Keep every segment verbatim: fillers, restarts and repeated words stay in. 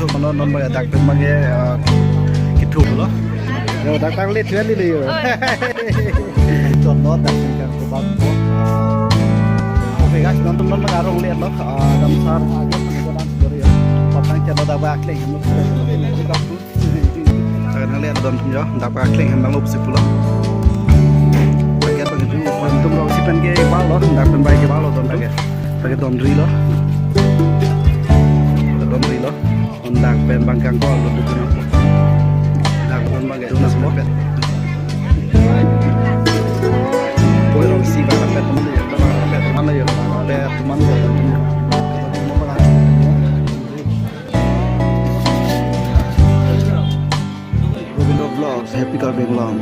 Kono non bang dak pen bang ke, eh, kethu lo. Yo, dak tang le tuan ni le yo. Oi. Chot lo dak pen kang ko bang ko. Okay guys, non non bang arong le lo. Ah, Damsar aja ko dan story yo. Patang chot lo dak bang akleng hem lo. Dak nang le don yo, dak bang akleng hem bang lo si pulo. Bang ke bang ju, bang tum lo si pen ke bang lo, dak pen bang ke bang lo don bang ke. Bang ke don ri lo. Don ri lo. Ondak pen bang kang kol lo dukun. Dak pen bang dukun aso pet. Poi rong si bang pet teman yo, pet teman yo, pet teman yo. Govindo Vlogs, Happy Karbi Anglong.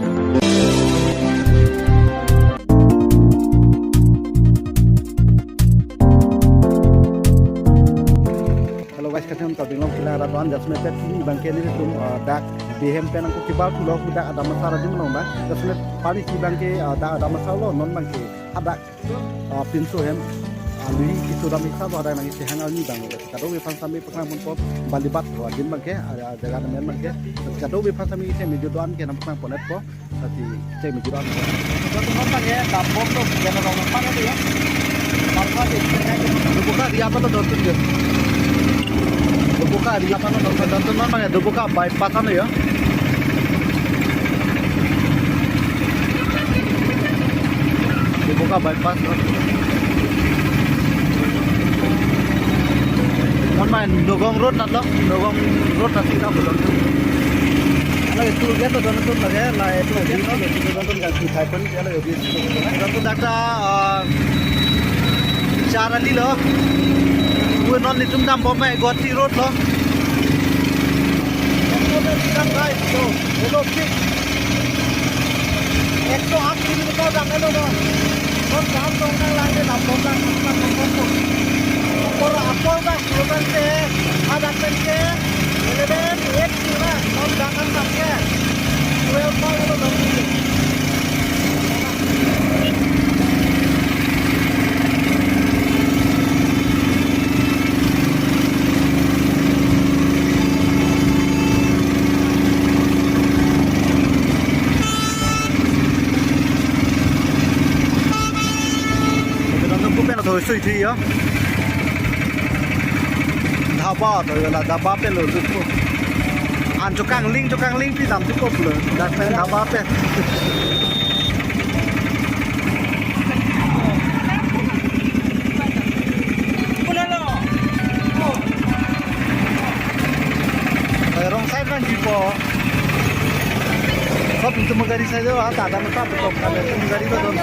Hello guys, kachetong Karbi Anglong kilang arat doan, jasemet pini bang ke nelitum, eh, dak Behem pen nangkok kebang thulo, dak Damsar adim nong bang. Jasemet pini si bang ke, eh, dak Damsar lo, non bang ke hadak, eh, pinso hem, eh, lui kecho dam hisap hadak nangkehang arni bang. Kadokave aphan sami paklang ponpo, Balibat ho adim bang ke, eh, jaga amen bang ke. Kadokave aphan sami isi mejo doan ke nangpaklang pon-etpo. Tadi cek mejo doan. Teman-teman bang ya, dambom tuh, jangan orang mana tuh ya. Marka deh, cek aja. Duboka area apa lo don atum yo? Duboka area apa lo don atum? Don atum non bang ya, Duboka bypass ano yo. Duboka bypass lo. Non bang Nagaon Road nat lo, Nagaon Road nat si ta pulo. Ala itu dia tuh don atum lagi, la itu dia tuh, itu don atum yang kita pun dia lagi. Don atum dak ta, ah, Char Ali lo. Ue non nelitum dambom bang Guwahati Road lo. Guys, so, hello, big. Ekso aat kilometer dam-etlo non. Non dam dong nanglang ke dambom lang, dambom lang, dambom lang. Apor, apor bang, pulo tangte, hadak pen ke, eleven eight si bang, non dam nang dam ke. Twelve bang, lo dam ke. Pen athoi sui thi yo. Dhaba athoi la, dhaba pen lo dukpo. An chokangling, chokangling pi dam dukpo pulo. Dak pen dhaba pen. Eh, wrong side nangjipo. Sob itum gari side lo, ha, ta dam ta betok kali. Itum gari lo don.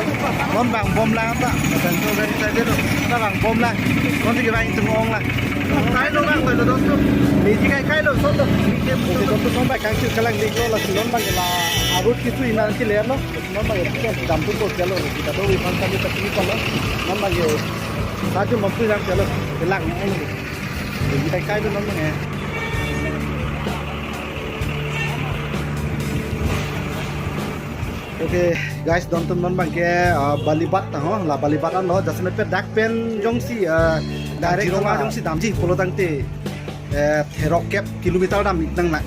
Non bang bom lang ta. Dan to gari side lo. Ta bang bom lang. Non si bang itum ong lang. Kai lo bang, kai lo don atum. Meji kai kai lo, sob lo. Oke, don atum non bang kangkir kelang dik lo, la si non bang la. Arut kitu inan kiler lo. Non bang ya, dam atum bos jalo. Kita do wi pangkal kita tini pala. Non bang ya. Satu mampu yang jalo. Kelang. Meji kai kai lo non bang ya. Okay, guys, don atum non bang ke, ah, Balibat ta ho, la Balibat an lo, jasemet pen dak pen jongsi, ah, direct Kaziranga jongsi damji pulo tangte, eh, therok kep kilometer dam ik nanglang.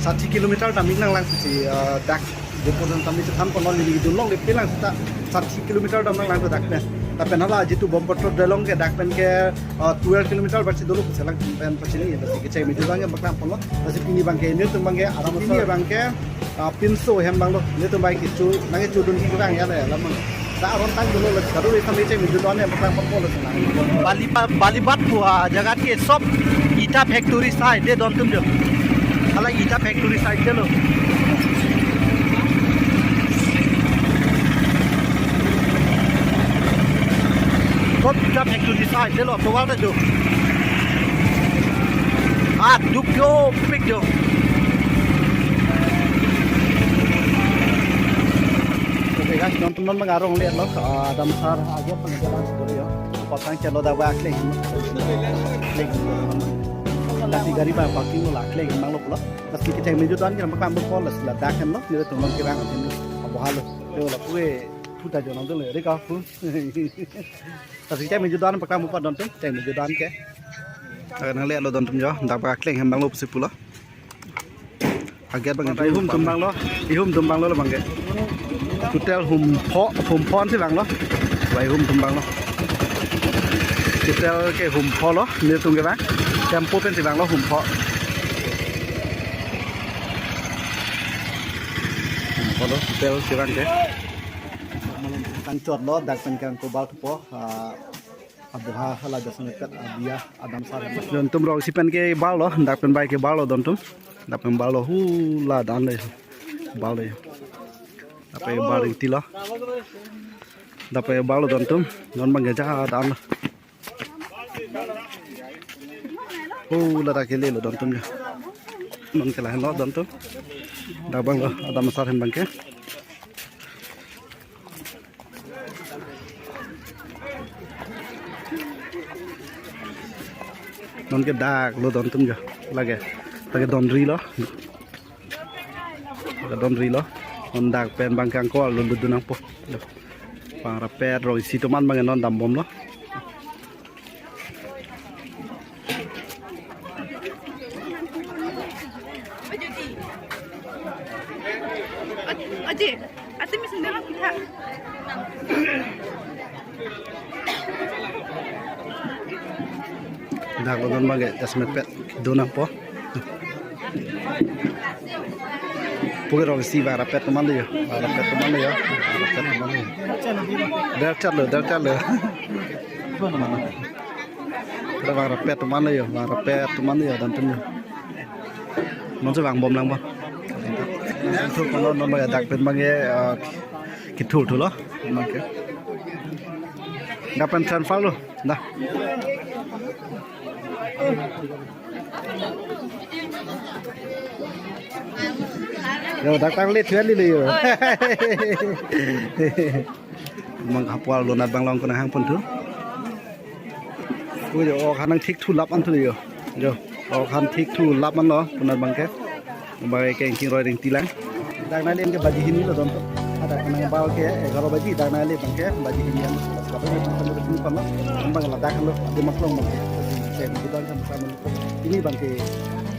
Sati kilometer dam ik nanglang si, ah, dak Bopo dan kami chethan kono lili dun longle pelang seta sati kilometer dam nanglang dak pen. Lapen hala jitu Brahmaputra dolong ke dak pen ke, uh, twelve kilometer bak si dolo pusi lang pen pachini ya, si kechai mejo doan ke paklang ponlo. Lasi pini bang ke nelitum bang ke aram pini bang ke, uh, pinso hem bang lo. Nelitum bang ke chu nang chu dun ki bang ya le lamang. Da aron tang dolo la, kado le sampai cek mejo doan ya, paklang ponpo lo sana. Bali, Balibat pu ajaga ke sob ita factory side de don atum jo. Hala ita factory side de lo. Sob ita factory side de lo, to wal de jo. Ah, duk jo, pik jo. Okay guys, don atum non bang arong le lo, ah, Damsar aja pengjalan sekali ya. Patang chalo dak bang akleng. Akleng. Dak si gari bang parking lo, akleng bang lo pulo. Lasi kechai mejo doan ke nampak bang bol lasi ladak kan lo. Nelitum non kirang atin lo. Abo halo. Yo la pue puta jo nang dolo ya, deka pu. Lasi kechai mejo doan paklang ponpo don atum, kechai mejo doan ke. Akan hale lo don atum jo, dak ba kleng hem abang lo pusi pulo. Agiat abang ihum atum abang lo, ihum atum abang lo lo abang ke. Total hum pho, hum pho ansi abang lo. Ba ihum atum abang lo. Total ke hum pho lo, nelitum ke abang. Tempo pensi abang lo hum pho. Hum pho lo, total si abang ke. Kangchot lo, dak pen kangkobal thupo, ah, abuha hala jasemet pet abiya adam sar. Don atum rong isi pen ke bal lo, dak pen bai ke bal lo don atum. Dak pen bal lo hula dan le. Bal le. Dak pen bal ring ti lo. Dak pen bal lo don atum. Non abang ke ja dan lo. Hula dak ke le lo don atum jo. Non ke lahen lo don atum. Dak abang lo adam sar hem abang ke. Non ke dak lo don atum jo. Lake, lake don ri lo. Lake don ri lo. Non dak pen abang kangkol lo lo dun nangpo. Lo. Bang rapet rong isi atum an abang non dambom lo. Aji, ati mi sendal kita. Dak lo non abang ke jasemet pet dun nangpo. Puke rong isi bang rapet atum an lo jo. Bang rapet atum an lo jo. Bang rapet atum an lo jo. Del chat lo, del chat lo. Dak bang rapet atum an lo jo, bang rapet atum an lo jo, don atum jo. Non si vangbom lang abang. Thu kono non abang dak pen abang ke, ah, kithur thu lo. Abang ke. Dak pen transfer lo. Dah. Jo, dak tang le thuan le jo. Mang kapwal lonat abang long konang hang pon thu. Ko jo, ok han nang thik thu lap an thu jo. Jo, ok han thik thu lap an lo, konat abang ke. Abang ke king roi ring ti lang. Dak nangli ke baji hini lo don atum. Hadak nang bal ke egharo baji, dak nangli abang ke baji hini an. Kado ni pon lo, ni pon lo. Abang ladak lo, adi maklong abang ke. Chem di don atum sama. Pini abang ke,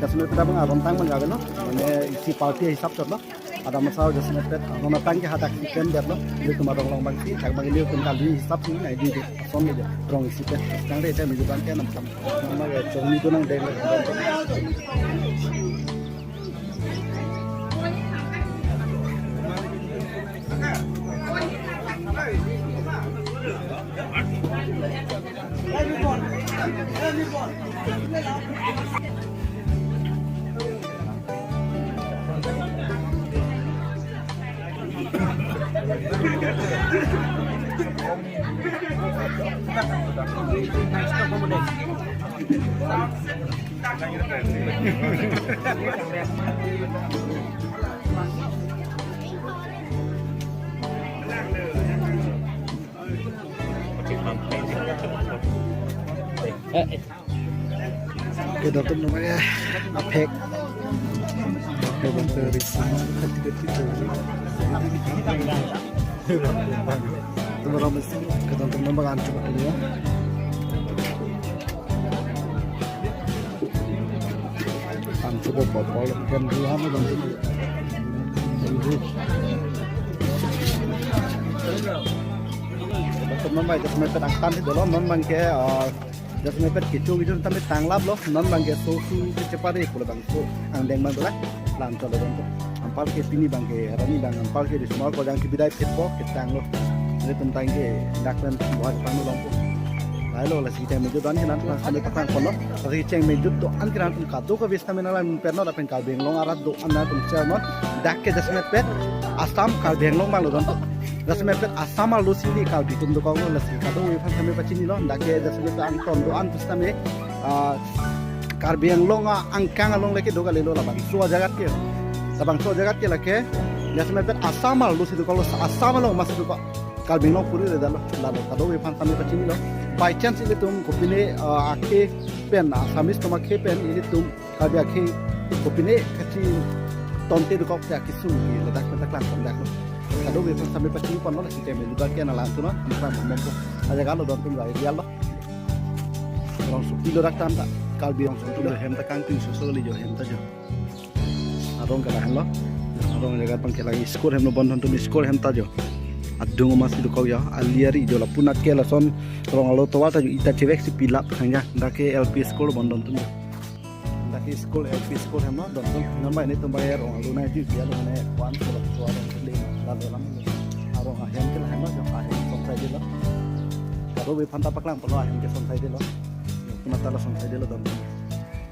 jasemet pet abang aron tang abang ke avelo. Mane isi party hisap chot lo. Adam asar jasemet pet, aron tang ke hadak si klem det lo. Nelitum arong along abang si, dak abang nelitum kali hisap si, nai di di. Son le jo, rong isi pen. Kangre te nelitum abang ke nam sam. Nam abang ke chongni tu nang deng lo. Kedokter namanya Apek. Kedokter Risma. Kedokter namanya Ancu ya. Ancu ko popol kan dua hama dong. Kedokter namanya jasemet pet angtan si dolo, non abang ke, ah, jasemet pet kecho kecho tame tanglap lo, non abang ke so su kechepare pulo abang so angdeng abang dola, lam cholo abang to. Anpar ke pini abang ke, rani abang anpar ke di semua ko jang kibidai phet po, ketang lo. Nelitum tang ke, dak pen buat pang long po. Lahelo lasi cheng mejut do-an ke nangtum sitame patang pon lo. Lasi cheng mejut do-an ke nangtum kadokave sitame nanglang pen lo, lapen Karbi Anglong arat do-an nangtum share non. Dak ke jasemet pet Assam Karbi Anglong abang lo don to. Jasemet pet Assam arlo si neli Karbi atum dokok lo, lasi kadokave aphan sitame pachini lo. Dak ke jasemet pet angton do-an pusitame, ah, Karbi Anglong angkang along le kedo kalilo, labangso ajaga ke. Labangso ajaga ke lake jasemet pet Assam arlo si dokok lo, Assam along mas dokok. Karbi Anglong puri le dalo, lalo kadokave aphan sitame pachini lo. By chance ilitum kopine, ah, akhei pen, Assamese atum akhei pen ilitum Karbi akhei kopine kachiton te dokok te akesung ke ladak pen ta klang pen dak lo. Kadokave aphan sitame pachini pon lo, lasi cheng mejut do-an ke nanglang tu no, nanglang pon po. Ajaga lo don atum, area lo. Rongsopi lo dak tam ta. Karbi Anglong atum ahem ta kangping soso kali jo, ahem ta jo. Arong ke lahenlo. Arong jaga abang ke lake school ahem lo, bonta atum school ahem ta jo. Adung amat si dokok jo. Ali ari jo, lapu anat ke lason rong alo tovar ta jo, ita chevek si pilap khang ja. Dak ke L P school, bonta atum jo. Dak ke school, L P school ahem lo, bonta atum. Nonma netum abang rong alo nangji, dia lo ne kuan sekolah tua rong kali, lalu lam. Arong ahem ke lahenlo jo, ahem sonsai detlo. Kadokave aphan ta paklang polo, ahem ke sonsai detlo. Puna ta la sonsai detlo, bonta atum.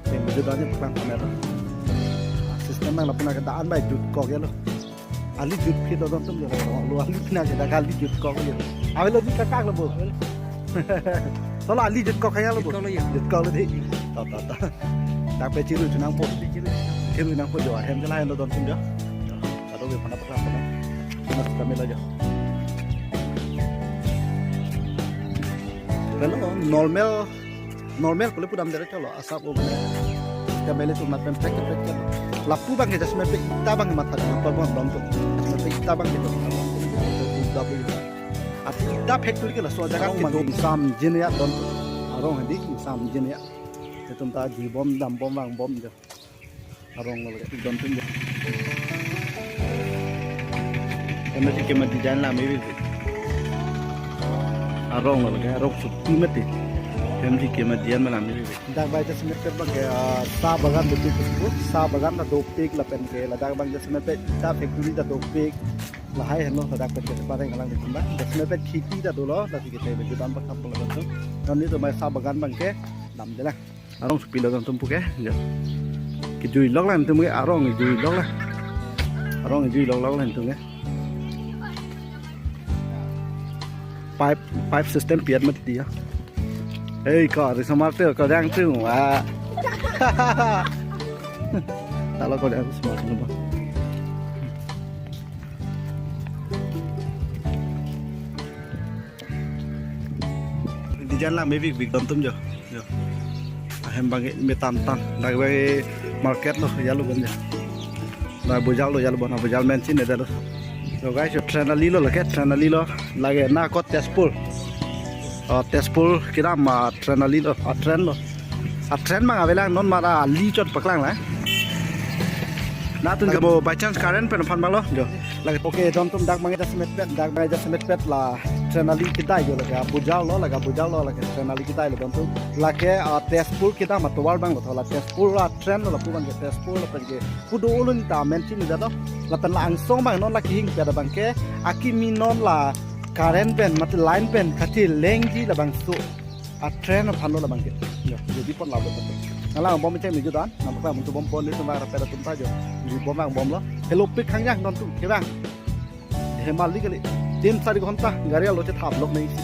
Peng video danya paklang pamelo. System nang lapu anat ke daan bai jutkok ya lo. Ali jutphit lo, bonta atum jo. Lo ali pina ke dak ali jutkok ya lo. Avelo ji, kakak lo bo. Solo ali jutkok ya lo bo. Jutkok lo ya. Jutkok lo di. Ta, ta, ta. Dak pe chiru chunangpo. Chiru nangpo jo. Ahem ke lahenlo, bonta atum jo. Kadokave aphan ta paklang pamelo. Mas kami lo jo. Hello, normal. Normal kule pudam dere cholo, asap o mane. Kamele tu mat pen pek pek pek. Lapu abang ke jasemet pen ita abang ke matha dam, apa abang dam tu. Jasemet pen ita abang ke dam. Ati ita factory ke laso ajaga ke dam. Ingsam jin ya dam tu. Arong hadi ingsam jin ya. Itum ta jui bom, dam bom, vang bom jo. Arong lo lake, bonta atum jo. Hem si kema design lam ibi. Arong lo lake, arong supi mati. Hem si kema design malam ibi. Dak abang jasemet pen abang ke, ah, sa bagan betul betul. Sa bagan ta dopik lapen ke, ladak abang jasemet pen ita factory ta dopik. Lahai henlo ladak pen ke pareng alang dikhum ba. Jasemet pen kheti ta dolo, lasi ke te bejudan pakam polo tu. Non netum abang sa bagan abang ke damdelang. Arong supi lo, bonta atum puke, jo. Kejui lok lang netum ke, arong kejui lok lang. Arong kejui lok lok lang netum ke. Pipe, pipe system piat mati dia. Hei, ko, risomar tu, ko dang tu, wah. Kalau ko dang tu semua tu, bah. Design lam ibi bik, bonta atum jo. Jo. Ahem abang ke metan tan. Dak abang ke market lo, ya lo bonta jo. Dak bujal lo, ya lo bonta, bujal mensin ya lo. So guys, jo train ali lo lake, train ali lo. Lake na ko Tezpur. Oh, Tezpur kedam, ah, train ali lo, ah, train lo. Ah, train abang avelang, non mara ali chot paklang la. Natum ke bo by chance current pen aphan abang lo, jo. Lake, okay, bonta atum, dak abang jasemet pen, dak abang jasemet pen la train ali kedai jo, lake bujal lo, lake bujal lo, lake train ali kedai lo bonta atum. Lake, ah, Tezpur kedam atovar abang lo, tho la Tezpur, ah, train lo, lapu abang ke Tezpur lapen ke pu do-o lo neta mensin neta to. Lapen la angsong abang non la kehingpet abang ke, akimi non la current pen, mate line pen kachelengji labangso. Ah, train aphan lo labang ke. Jo, jadi pon lalo betul. Nang lang bom ceng meju dan, nang paklang muntu bom pon netum abang rapet atum ta jo. Meju bom lang bom lo. Helopik khang jang bonta atum, kevang. Hem ali kali. Tin sari ghonta gari alo chethap lok nangji.